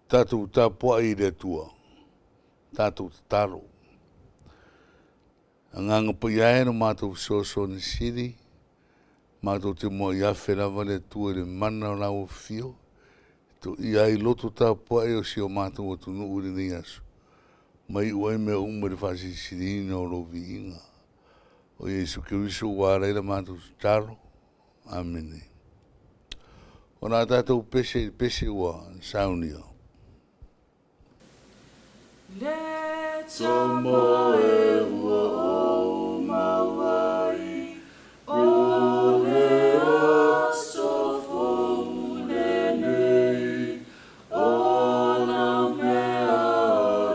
Tatou tapuai i le Atua, tatou tatalo. Agaga Paia e lo matou Fesoasoani Sili, matou te muai afe lava le Atua i le mana o lau Afio, e toia ai loto tapuai o si o matou atunuu i lenei aso, ma iu ai mea uma i le faasilisiliina o Lou Viiga. O Iesu Keriso ua ala ai la matou tatalo. Amene. O le a tatou pese i le pese ua saunia. Le tama e ua ou maua ai, o le aso fou lenei, o lau mea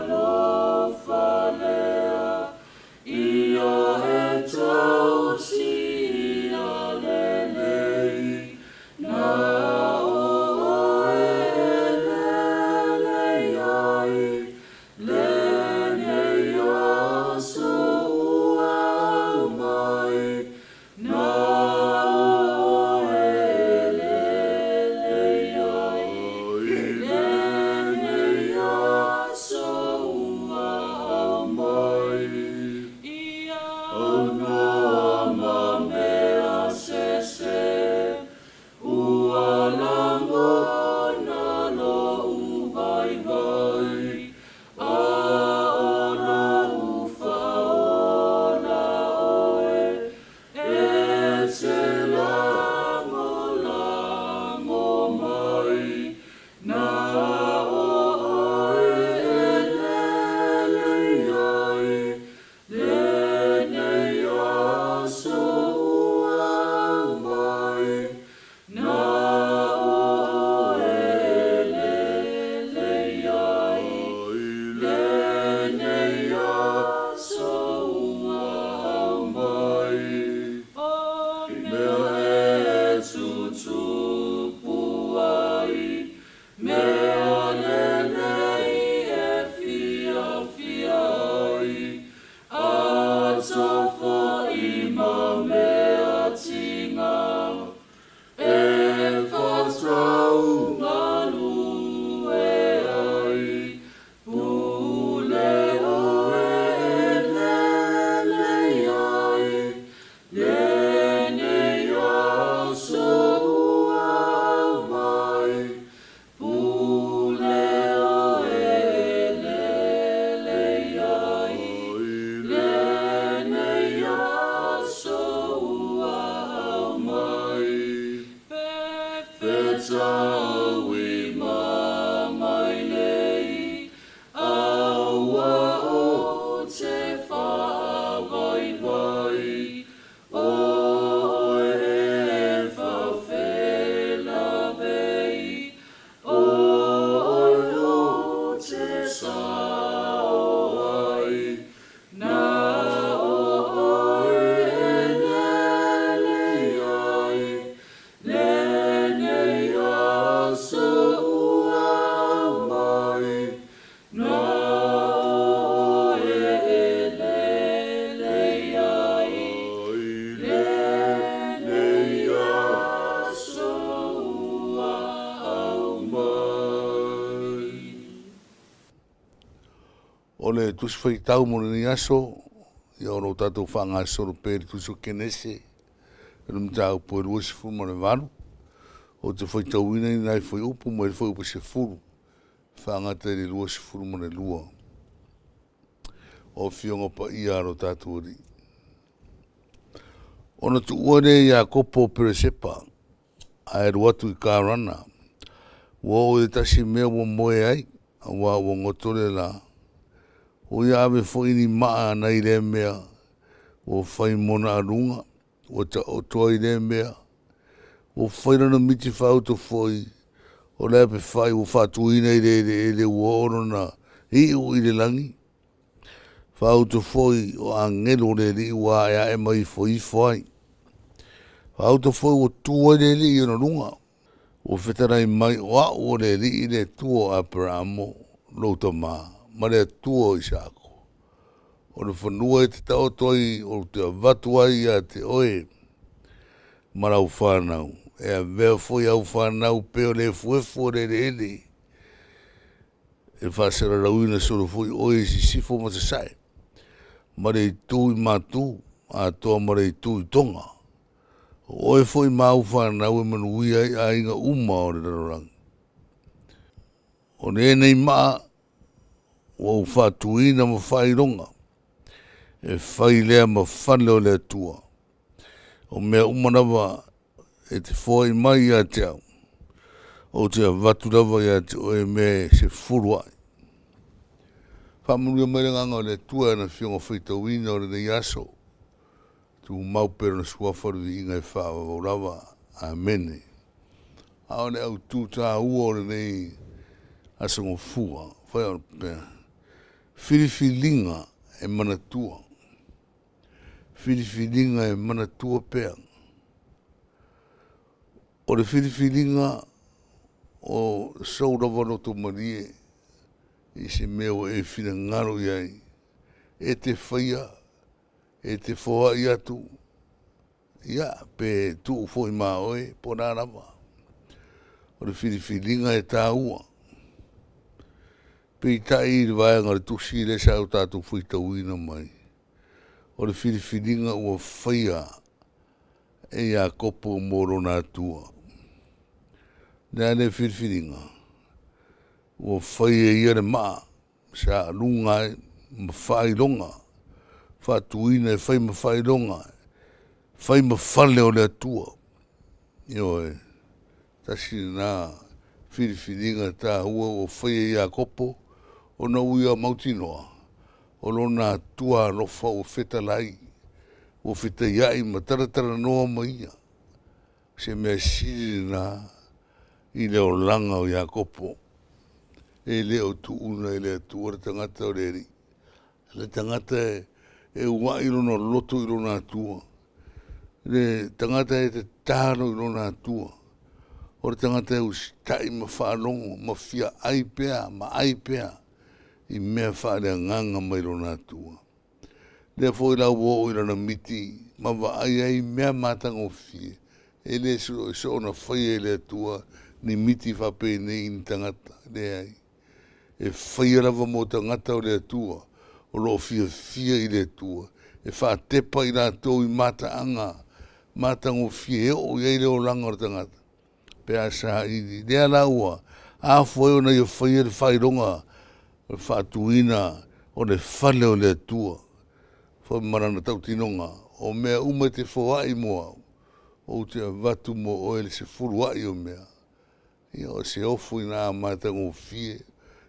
alofa lea, ia e tausia lelei, na o oe e lelei ai, lenei aso ua aumai, na o oe e lelei ai, lenei aso ua aumai. Ia aunoa ma mea sese, ua lagona lo'u vaivai, a o lo'u faaola oe, e te lagolago mai, na o oe e lelei ai, lenei aso ua aumai, na o oe e lelei ai, lenei aso ua aumai. O mea e tutupu ai, mea lelei e fiafia ai, atao foi ma mea tiga, e faataugalue ai, pule oe e lelei ai, lenei aso ua aumai, pule oe e lelei ai, lenei aso ua aumai. Fetaui ma mai nei, a ua ou te faavaivai, o oe e faafelavei, o oe ou te sao ai, na o oe e lelei ai, lenei aso ua aumai, na o oe e lelei ai, lenei aso ua aumai. O le Tusi Faitau mo lenei aso, ia o lo o tatou faagasolo pea i le Tusi o Kenese i le mataupu e 28. Ou te faitauina ni nai fuaiupu mai le fuaiupu e 10 faagata i le 22. O Afioga Paia a lo tatou Alii. Ona tuua lea e Iakopo Peresepa ae alu atu i Karana. Ua oo i le tasi mea ua moe ai, auā ua goto le la. Ua ia ave foi ni maa nai lea mea ua fai mona aluga, ua taoto ai i lea mea, ua fai lona miti faauto foi o le apefai ua faatuina i le eleele ua oo lona iu i le lagi, faauto foi o agelu o le Alii ua aeae ma ifoifo ai, faauto foi ua tu ai le Alii i ona luga, ua fetalai mai, “O A'u o le Alii le Atua o Aperaamo lou tama ma le Atua o Isaako. O le fanua e te taoto ai ou te avatu ai ia te oe ma lau fanau, e avea foi au fanau pei o le efuefu o le eleele. E faasalalauina solo foi oe i sisifo ma sasae, ma le itu i matu, atoa ma le itu i toga. O oe foi ma au fanau e manuia ai aiga uma o le lalolagi. O lenei maa ua ou faatuina ma faailoga, e fai lea ma fale o le Atua. O mea uma lava e te foai mai ia te au, ou te avatu lava ia te oe mea e sefulu ai. Faamanuia mai le Agaga o le Atua i ana Afioga faitauina o lenei aso, tumau pea Lona Suafa le viiga e faavavau lava. Amene. A o le autu taua o lenei Aso Gafua, faapea, filifiliga e manatua, filifiliga e manatua pea. O le filifiliga o sou lava loto malie i se mea ua e finagalo i ai e te faia, e te foai atu, ia pe tuu foi ma oe po o le a lava. O le filifiliga e taua. Peitai i le vaega o le tusi lea sa o tatou faitauina mai, o le filifiliga ua faia e Iakopo mo lona Atua. O le a lea filifiliga? Ua fai e ia le maa sa aluga ai ma faailoga, faatuina e fai ma faailoga, fai ma fale o le Atua. Ioe, tasi lena filifiliga taua ua faia e Iakopo ona ua ia mautinoa, o lona Atua alofa ua fetalai, ua fetaiai ma talatalanoa ma ia. O se mea sili lena i le olaga o Iakopo. E le o tuua e le Atua le tagata o le Alii, le tagata e uai lona loto i lona Atua, le tagata e tatalo i lona Atua, o le tagata e usitai ma faalogo ma fia ai pea ma ai pea i mea faaleagaga mai lona Atua. Lea foi la ua oo i lana miti ma vaai ai i mea matagofie, e le soona faia e le Atua ni miti faapenei i ni tagata, leai. E faia lava mo tagata o le Atua o lo o fiafia i le Atua, e faatepa i latou i mataaga matagofie e oo i ai le olaga o le tagata pe a saili. Lea la ua afua ai ona ia faia le faailoga o le faatuina o le fale o le Atua foi ma lana tautinoga, o mea uma e te foai mo au, ou te avatu mo oe le sefulu a'i o mea. Ia o se ofo ina matagofie,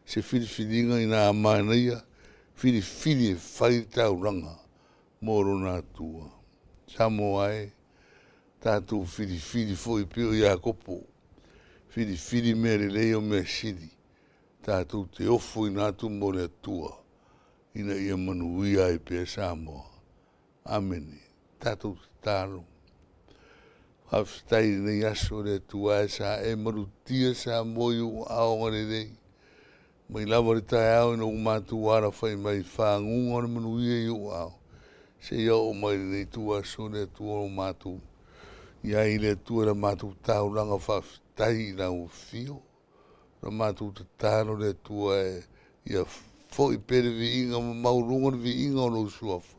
se filifiliga ina manaia, filifili e fai le taulaga mo lona Atua. Samoa e, tatou filifili foi e pei o Iakopo, filifili mea lelei o mea sili, tatou te ofoina atu mo le Atua, ina ia manuia ai pea Samoa. Amene. Tatou tatalo. Faafetai i lenei aso le Atua e, sa e malutia Samoa i ou aao agalelei, mai lava i le taeao ina ua matou alafai mai i faguga o le manuia i ou aao, seia oo mai i lenei ituaso le Atua ua matou i ai le Atua i la matou taulaga faafetai i lau Afio. O la matou tatalo le Atua e, ia foi pea le viiga ma maualuga le viiga o lou Suafa,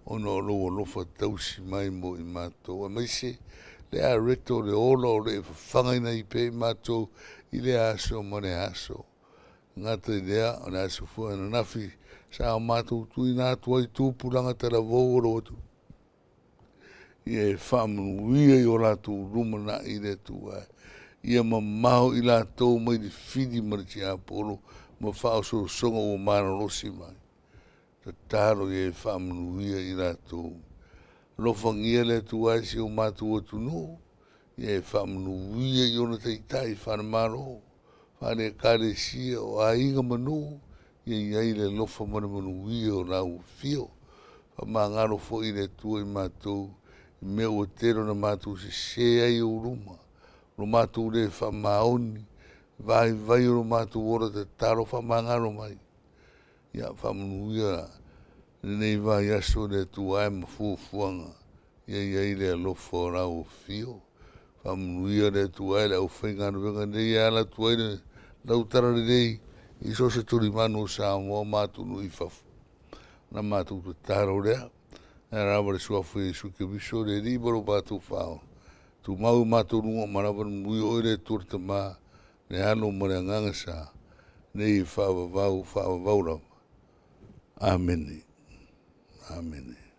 ona o lou alofa tausi mai mo i matou, aemaise le areto o le ola o lo o e fafagaina ai pea i matou i lea aso ma lea aso. E le gata i lea, o le aso foi ananafi sa o matou tuuina atu ai tupulaga talavou o lou atunuu, ia e faamanuia i o latou lumanai le Atua e, ia mamao i latou mai le fili ma le tiapolo ma faaosoosoga ua malolosi mai. Tatalo ia e faamanuia i latou. Alofagia le Atua e si o matou atunuu, ia e faamanuia i ona taitai faale-Malo, faale-Ekalesia, o aiga ma nuu, ia i ai le alofa ma le manuia o lau Afio. Faamagalo foi le Atua i matou i mea ua tele ina matou sese ai i ou luma, lo matou le faamaoni, vaivai o lo matou ola tatalo, faamagalo mai. Ia faamanuia lenei vaiaso le Atua e ma fuafuaga, ia i ai le alofa o lau Afio. Faamanuia le Atua e i le aufaigaluega nei e ala atu ai lau Talalelei. i so o se tulimanu o Samoa ma atunuu i fafo. Na matou tatalo lea, ae lava le Suafa o Iesu Keriso le Alii ma lo matou Faaola, tumau i matou luga uma lava le manuia, o Oe le Atua le Tama, le Alo ma le Agaga Sa, nei e faavavau, faavavau lava. Amene. Amene.